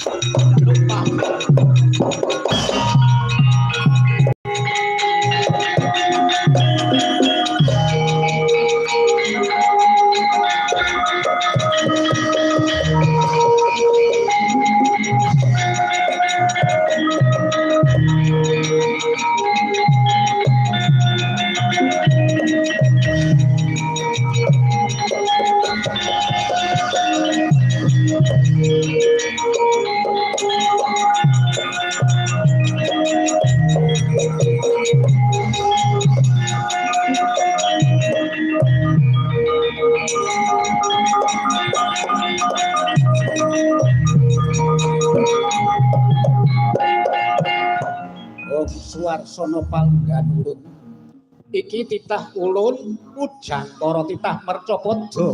Lupa. Suwarsono palunggan ulun. Iki titah ulun Pujangkara titah mercapada.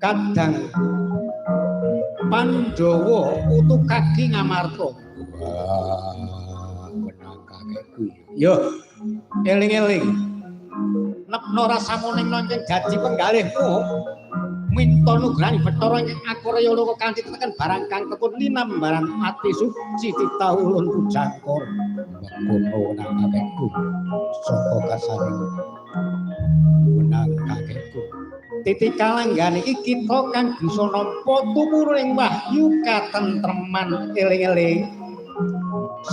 Kadang Pandhawa putu kaki Ngamarta. Wah, menang kakekku. Yo, eling-eling. Nepno rasamu ning ingkang dadi penggalihmu. Minta nugrahani Bathara ingkang akurya loka kanthi tekan barang kang tekun linambaran ati suci titah ulun Pujangkara. Mengkono wenang kakekku. Saka karsane wenang kakekku. Titi kalanggan iki kita kang bisa nampa tumurun ing wahyu katentreman eling-eling.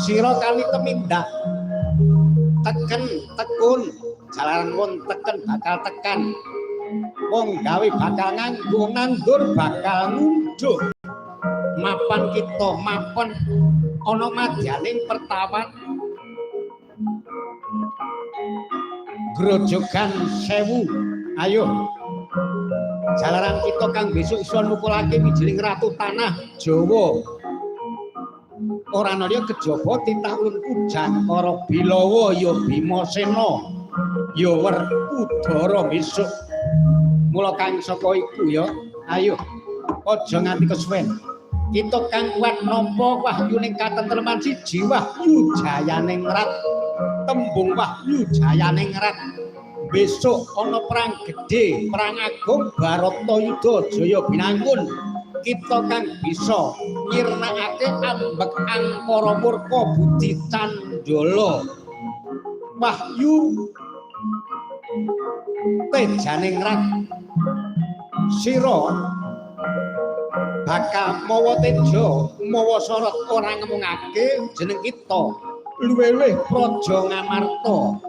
Sira kali tumindak teken tekun jalaran wong teken bakal tekan. Wong gawe bakal nganggo, nandur bakal ngunduh. Mapan kita mapan ana madyaning pertawan Grojogan Sewu. Ayo jalaran kita kang besok iso nukulake wijiling ratu tanah Jawa. Ora ana liya kejaba titah ulun Pujangkara Bilawa ya Bimasena ya Werkudara besok. Mula kang saka iku ya, ayo aja nganti kesuwen. Kita kang kuat nampa wahyuning katentreman siji wahyu jayaning rat. Tembung wahyu jayaning rat. Besok ana perang gedhe, perang agung Baratayuda Jaya Binangun. Kita kang bisa nyirnakake ambek angkara murka budi candala. Wahyu tejaning rat. Sira bakal mawa teja, mawa sorot ora ngemungake jeneng kita. Luwih-luwih Praja Ngamarta.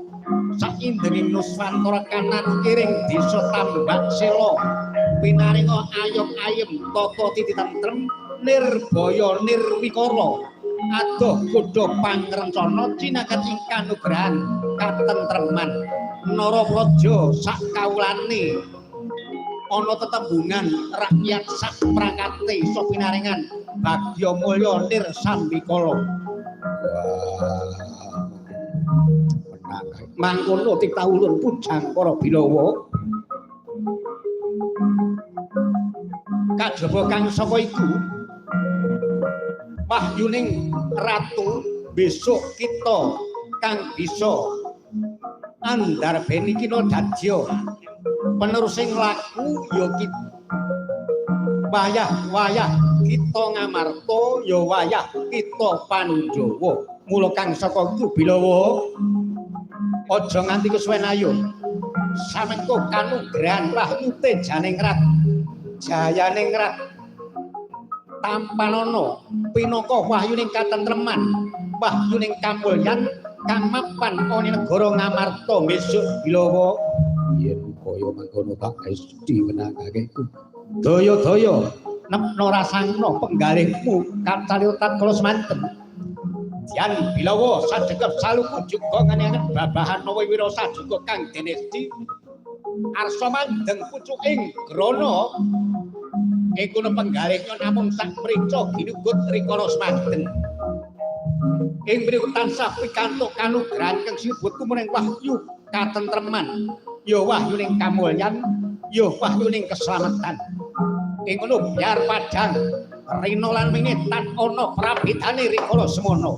Saindenging Nuswantara kanan kiring desa Tambak Sela. Pinaringa ayom ayem tata titi tentrem nirbaya nirwikara. Adoh godha pangrencana cinaket ing kanugrahan katentreman. Nara praja sak kawulane ana tetembungan rakyat sak prangkate iso pinaringan bagya mulya nir sambikala. Mangkono titah ulun Pujangkara Bilawa. Kajaba kang saka iku wahyuning ratu besok kita kang bisa andarbeni kina dadya penerusing laku ya kita wayah-wayah kita Ngamarta ya wayah kita Pandhawa. Mula kang saka iku Bilawa aja nganti kesuwen ayo samengko kanugrahan wahyu tejaning rat jayaning rat tampanana pinaka wahyuning katentreman wahyuning kamulyan kang mapan ana negara Ngamarta besok Bilawa. Yen kaya mangkono tak esti wenang kakekku. Daya-daya nepno rasangna penggalihmu katalio tatkala semanten. Dian Bilawa sadekep saluku juga ngenengen babahan nawa wira sajuga kang denesti arsa mandeng pucuking grana ing kono penggalihnya namung sak mrica ginugut rikala semanten. Ing mriku tansah pikantuk kanugrahan kang sinebut tumurun wahyu katentreman ya wahyuning kamulyan ya wahyuning keslametan. Ing kono biar padhang rina lan wingi tan ana prabidane rikala semono.